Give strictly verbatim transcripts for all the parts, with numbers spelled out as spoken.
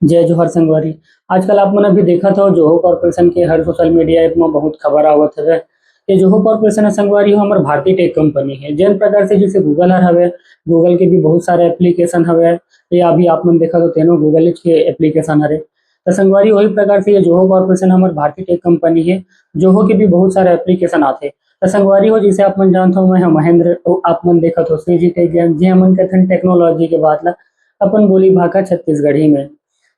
जय जोहार संगवारी। आजकल आप मन अभी देखत हो जोहो कॉर्पोरेशन के हर सोशल मीडिया ऐप म बहुत खबर आवत हवे। ये जोहो कॉर्पोरेशन ह संगवारी हो हमर भारतीय टेक कंपनी हे। जेन प्रकार से जैसे Google हर हवे, Google के भी बहुत सारे एप्लीकेशन हवे, या अभी आप मन देखत हो तेनो Google के एप्लीकेशन हरे। त संगवारी वही प्रकार से ये जोहो कॉर्पोरेशन हमर भारतीय टेक कंपनी हे, जोहो के भी बहुत सारे एप्लीकेशन आथे। त संगवारी हो जैसे आप मन जानत हो मैं ह महेंद्र, अउ आप मन देखत हो सीजी टेक ज्ञान, जे हमन कथन टेक्नोलॉजी के बात ला अपन बोली भाखा छत्तीसगढ़ी में।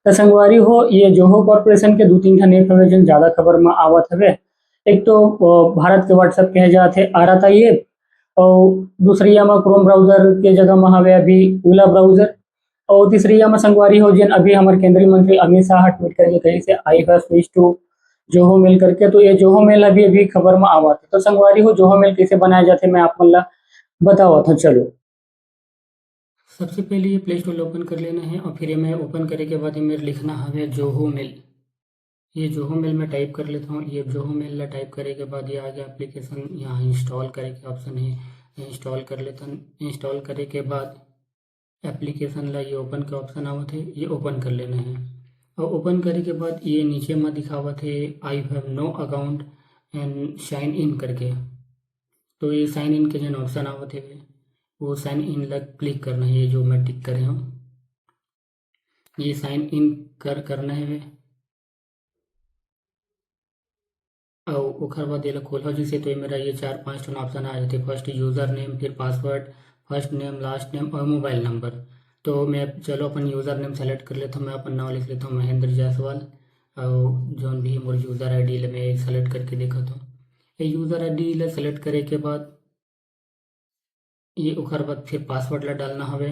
त संगवारी हो ये जोहो कॉर्पोरेशन के दू तीन ठन ऐप हवे जेन ज्यादा खबर म आवत हवे। एक तो अ, भारत के WhatsApp कहे जात हे आरत आई ऐप, अउ दूसरिया म क्रोम ब्राउजर के जगह म हवे अभी ओला ब्राउजर, अउ तीसरिया म संगवारी हो जेन अभी हमर केंद्रीय मंत्री अमित शाह ह ट्वीट करके कहिस हे, "I have switched to Zoho mail" करके। तो ये जोहो मेल अभी अभी खबर म आवत हे। तो संगवारी हो जोहो मेल कैसे बनाया जाथे मैं आप मन ला बतावत हूँ। चलो, सबसे पहले ये प्ले स्टोर ओपन कर लेना है और फिर ये मैं ओपन करे के बाद ये मेरे लिखना हवे जोहो मेल। ये जोहो मेल मैं टाइप कर लेता हूँ। ये जोहो मेल ला टाइप करे के बाद ये आ गया एप्लीकेशन। यहाँ इंस्टॉल करे के ऑप्शन है, इंस्टॉल कर लेता हूँ। इंस्टॉल करे के बाद एप्लीकेशन ला ये ओपन के ऑप्शन आवत है, ये ओपन कर लेना है। और ओपन करे के बाद ये नीचे में दिखावत है, "I have no account and sign in" करके। तो ये साइन इन के जो ऑप्शन आवत है, वो साइन इन ला क्लिक करना है, ये जो मैं टिक करे हूँ, ये साइन इन कर करना है। अउ ओखर बाद एला खोलव जइसे तो ये मेरा ये चार पांच ठन ऑप्शन आ जाथे। फर्स्ट यूजर नेम, फिर पासवर्ड, फर्स्ट नेम, लास्ट नेम और मोबाइल नंबर। तो मैं चलो अपन यूजर नेम सेलेक्ट कर लेता हूँ, मैं अपन नाम लिख लेता हूँ महेंद्र जायसवाल। और जौन भी मोर यूजर आईडी ले मैं सेलेक्ट करके देखत हूँ। ये यूजर आईडी ले सेलेक्ट करे के बाद ये ओखर बाद फिर पासवर्ड ला डालना हवे।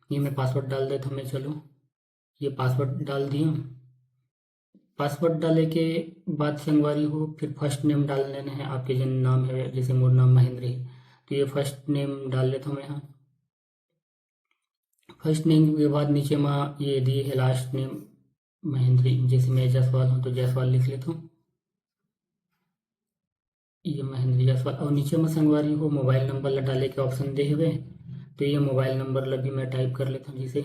ये मैं पासवर्ड डाल देता हूँ मैं। चलो, ये पासवर्ड डाल दिया। पासवर्ड डाले के बाद संगवारी हो फिर फर्स्ट नेम डाल लेना है, आपके जन नाम है, जैसे मोर नाम महेंद्र है, तो ये फर्स्ट नेम डाल लेता हूँ मैं यहाँ। फर्स्ट नेम के बाद नीचे में ये दिए है लास्ट नेम महेंद्र, जैसे मैं जायसवाल हूँ तो जायसवाल लिख लेता हूँ। ये महेंद्र जायसवाल। और नीचे में संगवारी हो मोबाइल नंबर ला डाले के ऑप्शन दे हवे, तो ये मोबाइल नंबर ला भी मैं टाइप कर लेता हूँ जैसे।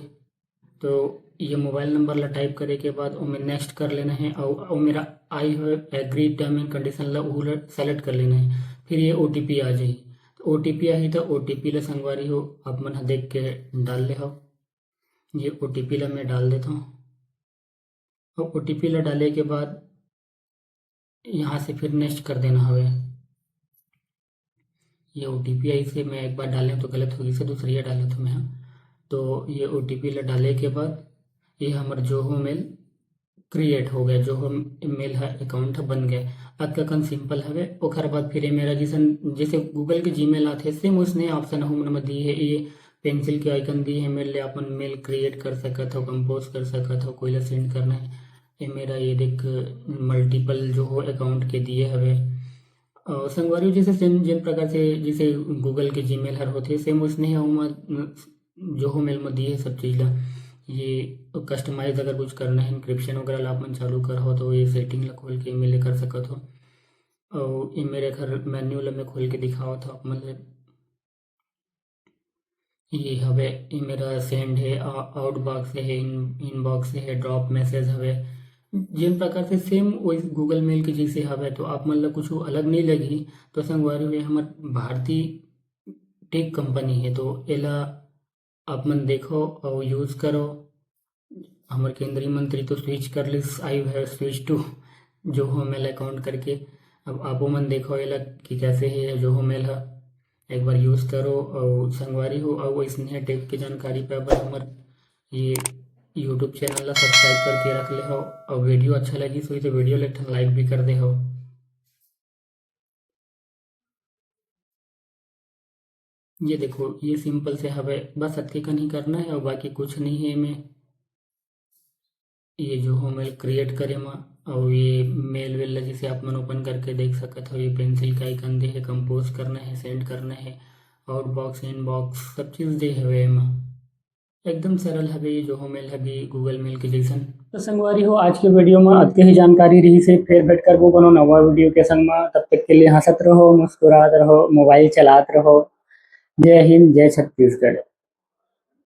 तो ये मोबाइल नंबर ला टाइप करे के बाद ओमे नेक्स्ट कर लेना है और, और मेरा आई हो एग्री टर्म एंड कंडीशन ला, वो ला सेलेक्ट कर लेना है। फिर ये ओटीपी आ जाही, तो ओटीपी आही तो ओटीपी ला संगवारी हो आप मन ह देख के डाल ले हो। ये ओटीपी ला मैं डाल देता हूँ। और ओटीपी ला डाले के बाद यहाँ से फिर नेक्स्ट कर देना हवे। ये ओटीपी आई से मैं एक बार डाले तो गलत हो गई से दूसरी ये डाले तो मैं, तो ये ओटीपी ला डाले के बाद ये हमर जोहो मेल क्रिएट हो गया, जोहो मेल ह अकाउंट ह बन गया। अतका कन सिंपल हवे। ओखर बाद फिर ये मेरा जैसन जैसे गूगल के जीमेल आथे सेम उसने ऑप्शन हम मन दी है। ये पेंसिल के आइकन दी है, मेरे लिए अपन मेल क्रिएट कर सकत हो, कंपोज कर सकत हो, कोई ला सेंड करना है। ये मेरा ये देख मल्टीपल जोहो अकाउंट के दिए हवे। और संगवारी जैसे सेम जिन प्रकार से जैसे गूगल के जीमेल हर होथे सेम उसने है ओमा जोहो मेल में दिए सब चीज़ ला। ये कस्टमाइज अगर कुछ करना है, इंक्रिप्शन वगैरह ला अपन चालू कर हो तो ये सेटिंग ला खोल के मेले कर सकत हो। और ये मेरे घर मेन्यू ला मैं खोल के दिखावत हो आप मन ले। ये हवे, ये मेरा सेंड है, आ-, आउटबॉक्स है, इन, इनबॉक्स है, ड्रॉप मैसेज हवे। जिन प्रकार से सेम वही गूगल मेल के जैसे हवे, तो आप मन ला कुछ अलग नहीं लगही। तो संगवारी हो, ये हमर भारतीय टेक कंपनी है, तो एला आप मन देखो और यूज़ करो। हमर केंद्रीय मंत्री तो स्विच कर लिस, आई है switch to Zoho mail account करके। अब आपो मन देखो एला कि कैसे है जोहो मेल ह, एक बार यूज़ करो। और संगवारी हो, और वैसने टेक के जानकारी पाए बर हमर ये यूट्यूब चैनल ला सब्सक्राइब करके रख ले हो। और वीडियो अच्छा लगिस होही तो वीडियो ला एक ठन लाइक भी कर दे हो। ये देखो, ये सिंपल से हवे, बस अतके कन ही करना है और बाकी कुछ नहीं है एमे। ये जोहो मेल क्रिएट करे मा, और ये मेल वेल ला जैसे आप मन ओपन करके देख सकत हो, ये पेंसिल का आइकन दे है, कंपोज करना है, सेंड करना है, आउटबॉक्स, इनबॉक्स, सब चीज़ दे हवे एमा। एकदम सरल हवे ये जोहो मेल हवे गूगल मेल के जैसन। तो संगवारी हो, आज के वीडियो में अतके ही जानकारी रही से, फिर भेंट करबो कोनो नवा वीडियो के संग में। तब तक के लिए हंसत रहो, मुस्कुरात रहो, मोबाइल चलात रहो। जय हिंद, जय छत्तीसगढ़।